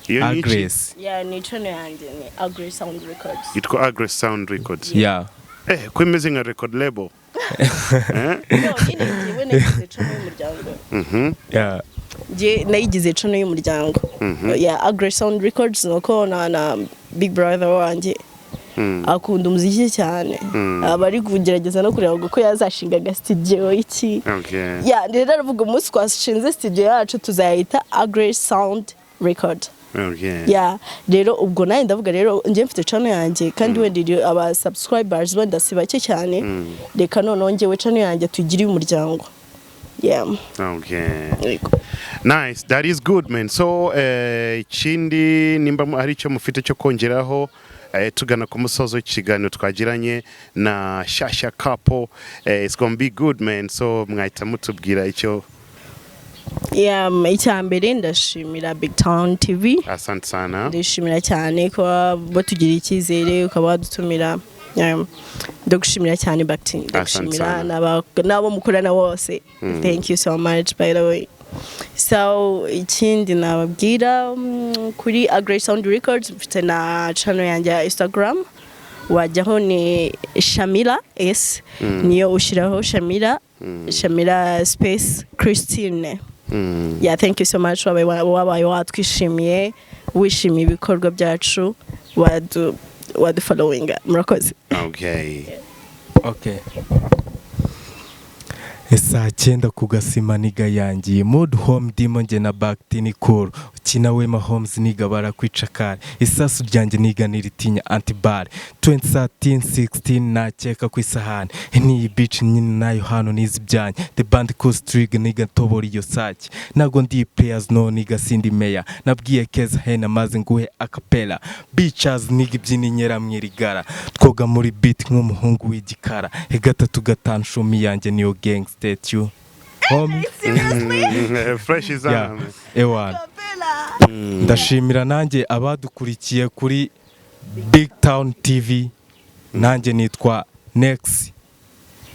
Iyo ni iki? Agres. Yeah, ni channel yanjye, ni Agri Sound Records. Yitwa Agres Sound Records? Yeah. Ko imeze nka record label? No, nyine njyewe nayigize channel y'umuryango. Yeah. Njye nayigize channel y'umuryango. Yeah, Agri Sound Records, nuko na big brother wanjye akunda umuziki cyane, aba ari kugerageza no kureba ngo ko yazashinga aga studio iki. Yeah, rero aravuga umunsi twashinze studio yacu tuzayita Agri Sound Record. Yeah, rero ubwo nanjye ndavuga rero njye mfite channel yanjye kandi wenda iri aba subscribers wenda si bake cyane, reka noneho njyewe channel yanjye tugire umuryango. Yeah. Yego. Nice, that is good, man. So ikindi nimba hari icyo mufite cyo kongeraho, tugana ku musozo w'ikiganiro twagiranye na Shyashya Couple, it's gonna be good, man. So mwahita mutubwira icyo. Yeah, icya mbere ndashimira Big Town TV. Asante sana. Ndishimira cyane kuba batugiriye icyizere ukaba wadutumira. Yeah, ndagushimira cyane, Bakti, ndagushimira Sana. n'abo mukorana bose. Thank you so much, by the way. So ikindi nababwira, kuri Agri Sound Records mfite na channel yanjye ya Instagram, wajyaho ni Shamila S, niyo ushyiraho Shamila, Shamila space Christine. Yeah, thank you so much. Wabaye watwishimiye, wishimiye ibikorwa byacu, wadu following, murakoze. Okay. Okay. Saa 9 ku gasima nigga yangiye mood home, ndimo njye na Bakti ni cool, ukina wema homes nigga barakwica kare, isasu ryanjye nigga niritinya antibare 2013 16 nakeka ku isahani n'iyi bitch nyine nayo hano nizi ibyanjye, the band cool trigger nigga ntobora iyo sake, ntago ndi players, no nigga, sindi meya, nabwiye keza hena maze nguhe acapella, bitches nigga ibyina inyera mwirigara, twoga muri beat nk'umuhungu w'igikara, gatatu gatanu shumi yanjye niyo gang state you homie. Fresh is Yeah. on. Ewana, ndashimira nanjye abadukurikiye kuri Big Town TV. Nanjye nitwa Nex,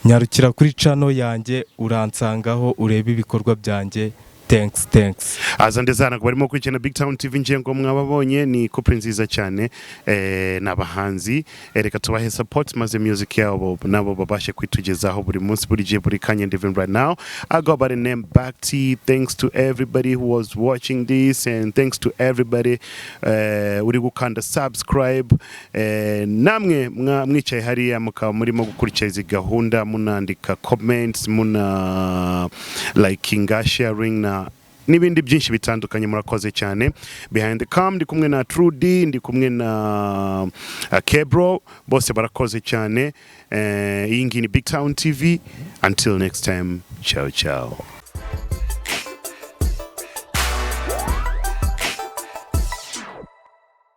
nyarukira kuri channel yanjye uransangaho urebe ibikorwa byanjye. Thanks, thanks. Asante sana ku barimo kurikirana Big Town TV. Ngiye ngo mwababonye, ni couple nziza cyane, ni abahanzi. Reka tubahe support maze music yabo nabo babashe kwitugezaho buri munsi, buri gihe, buri kanya. And even right now I go by the name Back T. Thanks to everybody who was watching this and thanks to everybody uri gukanda subscribe. Namwe mwicaye hariya mukaba murimo gukurikira izi gahunda, munandika comments, muna likinga, sharing na n'ibindi byinshi bitandukanye, murakoze cyane. Behind the cam ndi kumwe na Trudy, ndi kumwe na Kebro, bose barakoze cyane. Iyi ngiyi ni Big Town TV. Until next time, ciao ciao.